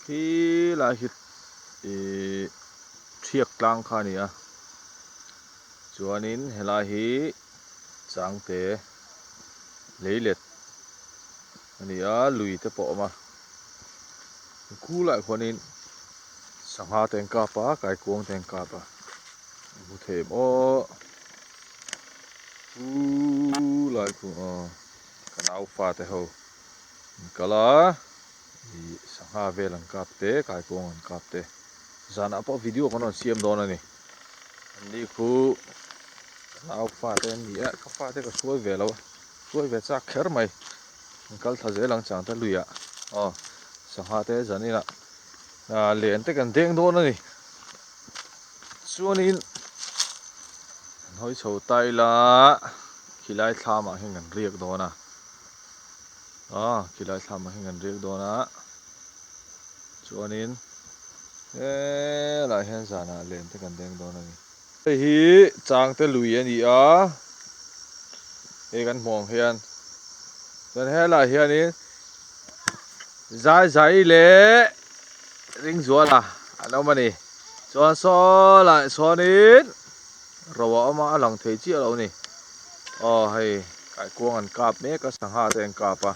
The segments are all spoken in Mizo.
Khilai hi ihh thiak tlang kha a ni a chuanin helai hi changte leilet a ni a lui te pawh a awm a khulaiah khuanin sangha te an kap a kaikuang te an kap a hmu thei em aw khulai khu aw ka nau fate ho an kal a. Ih sangha vel an kap te kaikuang an kap te zanah pawh video kan rawn siam dawn a ni an ni khu ka nau fate an ni a ka fate ka hruai ve lo a hruai ve chak kher mai an kal thla zel ang chang te luiah aw sangha te zaninah ah len te kan deng dawn a ni chuanin an hawi chho ta ila khilai thlamah hian kan riak dawn a. Aw khilai thlam ah hian kan riak dawn a chuanin helaiah hian zanah len te kan deng dawn a ni. Hei hi changte lui a ni a hei kan hmuh ang hian chuan helaiah hianin zai zai leh ringzuala an awm a ni chuan saw laiah sawnin Ro a awm a, a lang thei chiah lo a ni. Aw hei kaikuang an kap mek a, sangha te an kap a,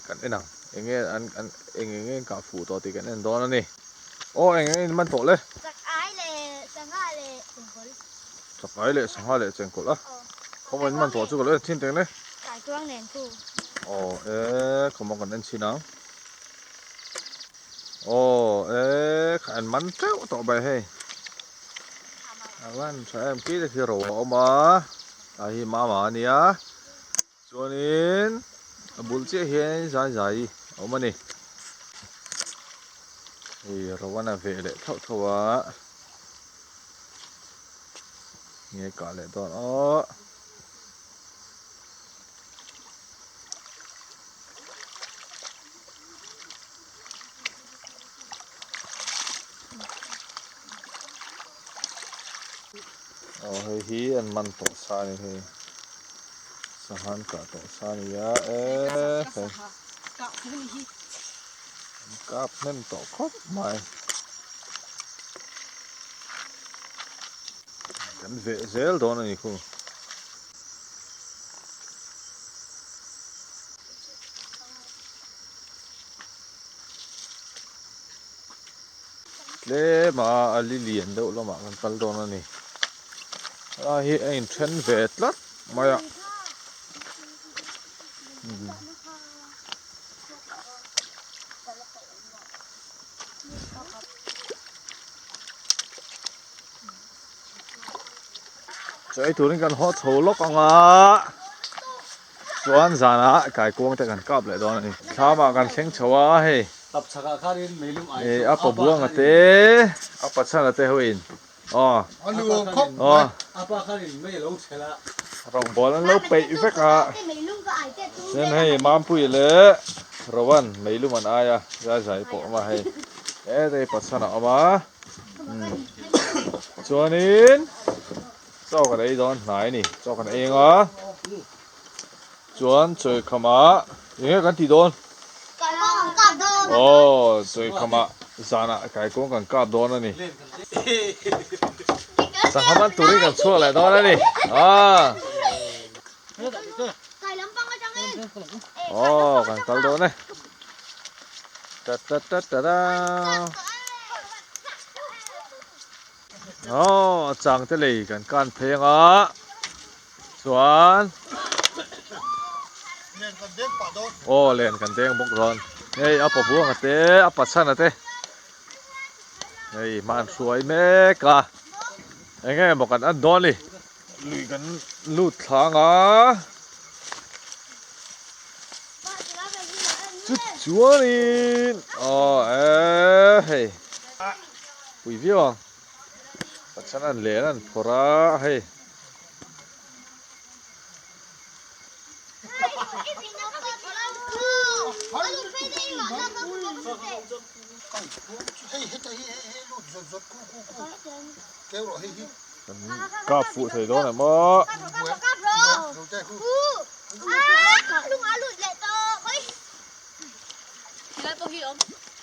kan en ang eng nge an an eng eng nge an kah fuh tawh tih kan en dawn a ni. Aw eng eng in man tawh le? Chak ai leh sangha leh chengkawl. Chak ai leh sangha leh chengkawl a, khawmaw in man tawh chu ka lo en thin teng le. Kaikuang nen khu. Aw e khawmaw kan en chhin ang. Aw e kha an man teuh tawh bai hei. A van tha em khi te khi ro a awm a a hi mama a nia chuanin a bul chiah hian zai zai a awm a ni hei ro an a veh leh thauh thauh a nge kah leh dawn aw. Aw hei hi an man tawh sa a ni hei sangha an kah tawh sa a ni a eee hei an kap hnem tawh khawp mai kan veh zel dawn a ni khu. Tlem a a li lian deuh lamah kan kal dawn a ni helai hi a inthen ve tlat mai a. Chaw ei turin kan haw chho lawk ang a chuan zanah kaikuang te kan kap leh dawn a ni thlamah kan thleng chho a hei a pa buanga te a pa chhana te ho in aw aw rawngbawl an lo peih vek a chuan hei Mampuii leh Rowan meilum an ai a zai zai pawh a awm a hei heta hi pa chhana a awm a. Chuanin chaw kan ei dawn hnai a ni chaw kan ei anga chuan chawi khamah eng nge kan tih dawn aw chawi khamah zanah kaikuang kan kap dawn a ni sangha man turin kan chhuak leh dawn a ni aaa aw kan kal dawn e. Ta ta ta ta ta. Oh, a chang te lei kan kan phei anga. Chuan Oh, len kan deng bawk dawn. Hei a pa buanga te, a pa chhana te. Hei hman hruai mek a. Enge maw kan an dawn ni. Lui kan lut thlang a. Chu chuanin aw e hei pui viau ang Pathian an len an phawrh a hei. Kap fuh thei dawn em aw.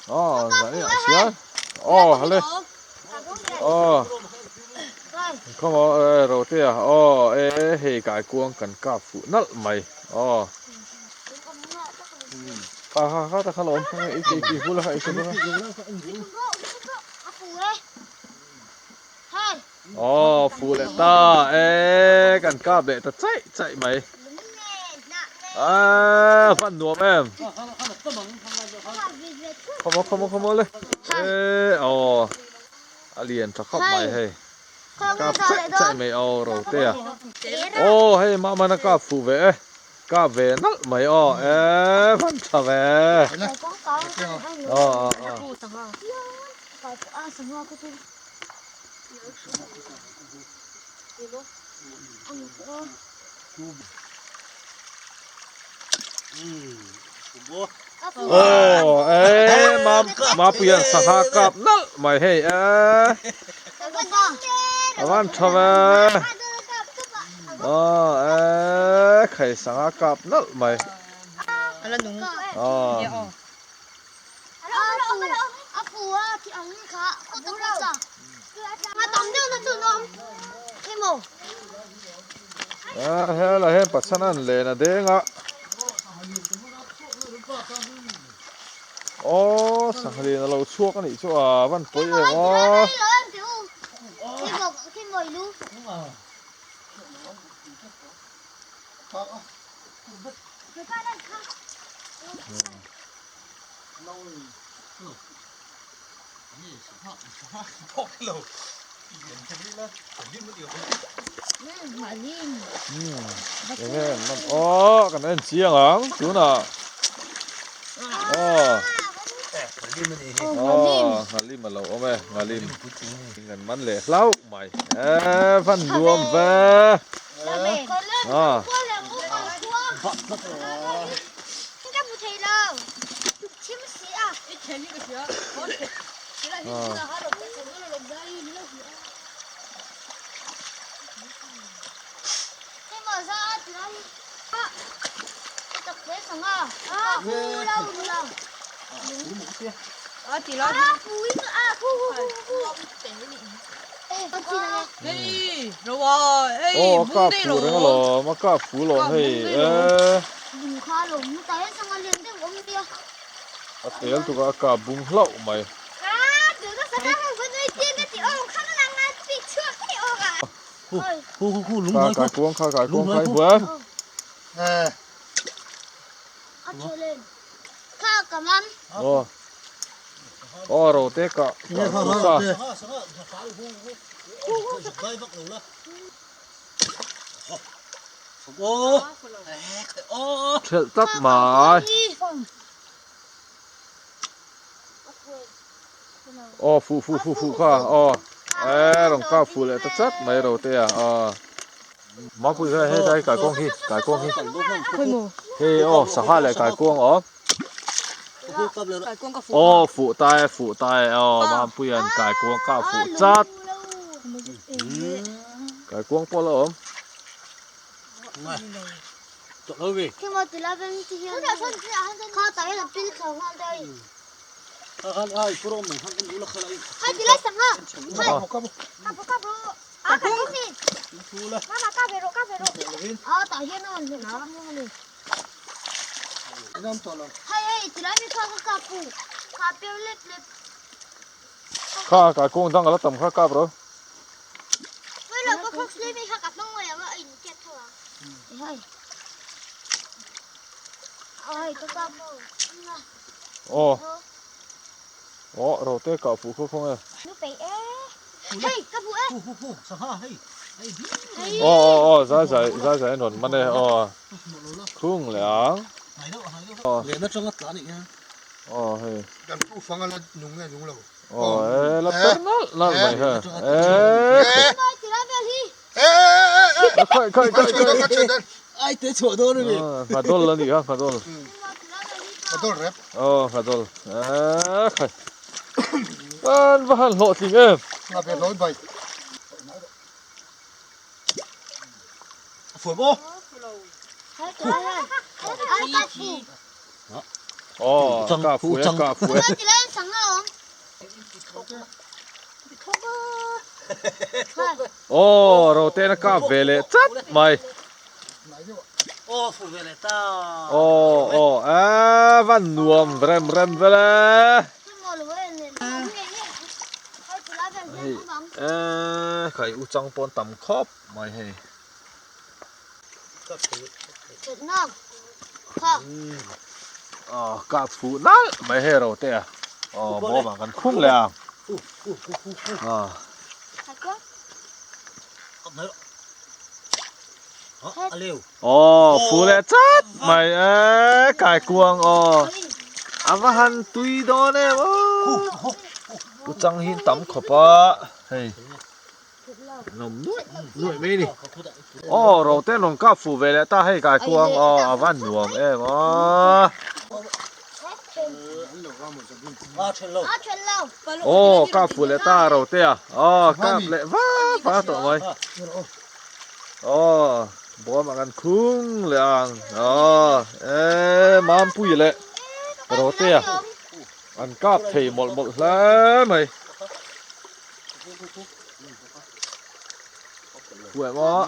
Aw zai ah sian aw hale aw khawmaw e rote ah aw e hei kaikuang kan kap fuh nalh mai aw kha kha kha ta kha la awm kha i i bula kha i bula aw fuh leh ta e kan kap leh ta chaih chaih mai a van nuam em khawmaw khawmaw khawmaw le e aw a lian tha khawp mai hei kap chaih chaih mai aw rote a aw hei mahmana kap fuh ve e kap ve nalh mai aw e van tha ve aw aw aw. Aw e Mapuia'n sangha kap nalh mai hei e a van tha ve aw e khai sangha kap nalh mai aw. Helai hian Pathian an len a deng a aw sangha lian a lo chhuak a nih chu a van pawi em aw. Enge an man aw kan en chiang ang tunah aw aw nghalim a lo awm e nghalim kan man leh hlauh mai e van nuam ve a. Aw a kap fu reng alawm a kap fu lawm hei e. A tel tuk a a kap bung hlauh mai. Kha kai kuang kha kai kuang kha i hmu em? Aw aw rote ka ka Thelh tlat mai. Aw fuh fuh fuh fuh kha aw e rawn kap fuh leh ta chat mai ro te a aw Mapui kha hei dai kaikuang hi kaikuang hi hei aw sangha leh kaikuang aw aw fuh ta e fuh ta e aw Mampuia'n kaikuang kap fuh chat kaikuang pawh la awm. Kha kaikuang dang a la tam kha kap ro. Aw aw rote kah fuh khaw khaw nge. Aw aw aw zai zai zai zai an rawn man e aw khung leh ang. Aw aw hei. Aw e la per nalh nalh mai he e khawi khawi khawi khawi ai te chhuah dawn ani nghadol ani kha nghadol nghadol rep aw nghadol e khai an va han hlawhtling em ngabe loi bai fuh maw aw ka fu e ka fu e. Aw Roten a kap ve leh chat mai. Aw aw a van nuam rem rem vel e. Hei e khai u chang pawn tam khawp mai hei. Aw kap fuh nalh mai hei Rote a. Aw bawm ah kan khung leh ang. Aw. Aw fu leh chat mai e kaikuang aw a va han tui dawn em aw pu chang hi tam khawp a hei nawm nuaih nuaih mai a ni aw ro te an rawn kap fuh ve leh ta hei kaikuang aw a va nuam em aw. Aw kap fuh leh ta ro te a aw kap leh vak vak tawh mai aw bawm ah kan khung leh ang aw e mampui leh ro te a an kap thei mawlh mawlh hle mai. Fuh em aw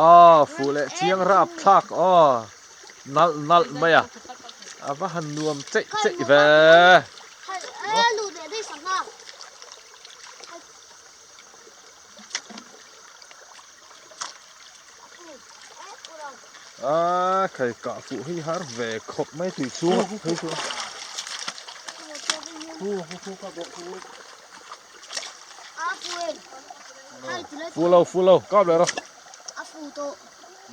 aw fuh leh chiang rap thlak aw. Nalh nalh mai a, a va han nuam cheih cheih ve. A khai kah fuh hi har ve khawp mai tui chhung a phei chu. Fuh lo fuh lo kap leh rawh.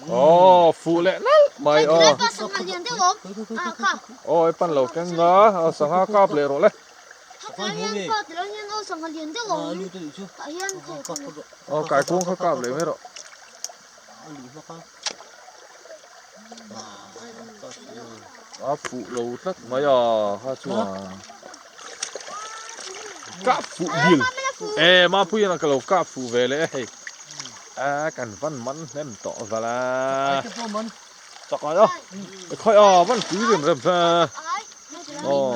Aw fuh leh nalh mai aw. Aw i pan lo keng nga aw sangha kap leh rawh le. Aw kaikuang kha kap leh mai rawh. A fuh lo tlat mai a kha chuan kap fuh bil e mapuian a ka lo kap fuh ve leh e hei. A kan van man hnem tawh val a. Chak ai a. E khai a van pui rem rem ve. Aw.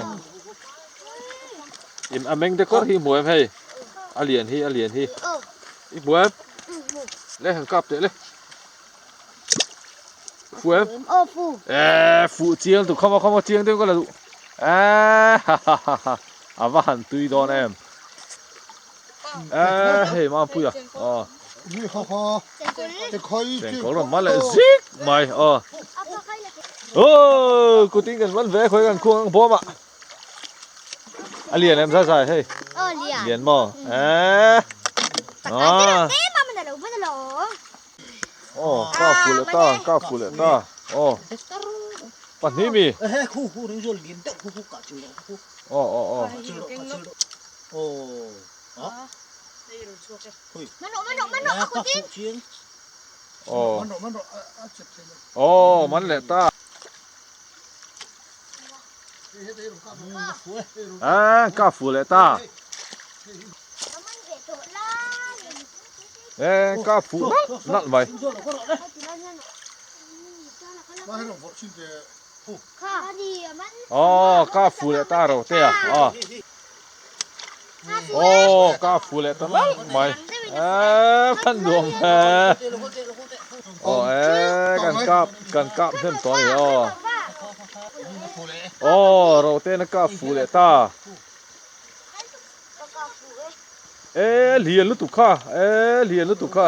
Im a meng te kawr hi hmu em hei. A lian hi a lian hi. I hmu em? Le han kap teh le. Fu em? Aw fu. E fu chiang tu khama khama chiang deuh ka la duh. E ha ha ha ha. A va han tui dawn em. Eh hei Mampuia aw Chengkawl rawn mal leh zik mai aw Aw kutin kan man ve khawi kan khuang ang bawm ah A lian em zai zai hei Lian maw eh Aw Aw ka fu leh ta ka fu leh ta aw Pahnih mi Aw aw aw Aw man leh ta. A ka fu leh ta. E ka fu nalh nalh mai. Aw ka fu leh ta ro te a aw. Aw ka fu leh ta nalh mai eee kan nuam hle aw eee kan kap kan kap hnem tawh a ni aw aw ro te na kap fu leh ta eee lian lutuk kha eee lian lutuk kha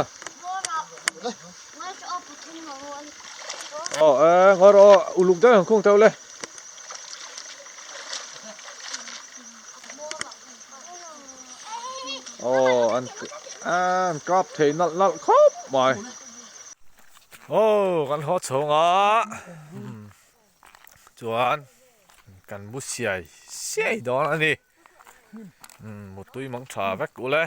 aw eee ngawr aw uluk deuh ang khung teuh le. Aw an an kap thei nalh nalh khawp mai. Aw kan haw chhung a chuan kan mu siai siai dawn a ni. Mutui mang tha vek ule.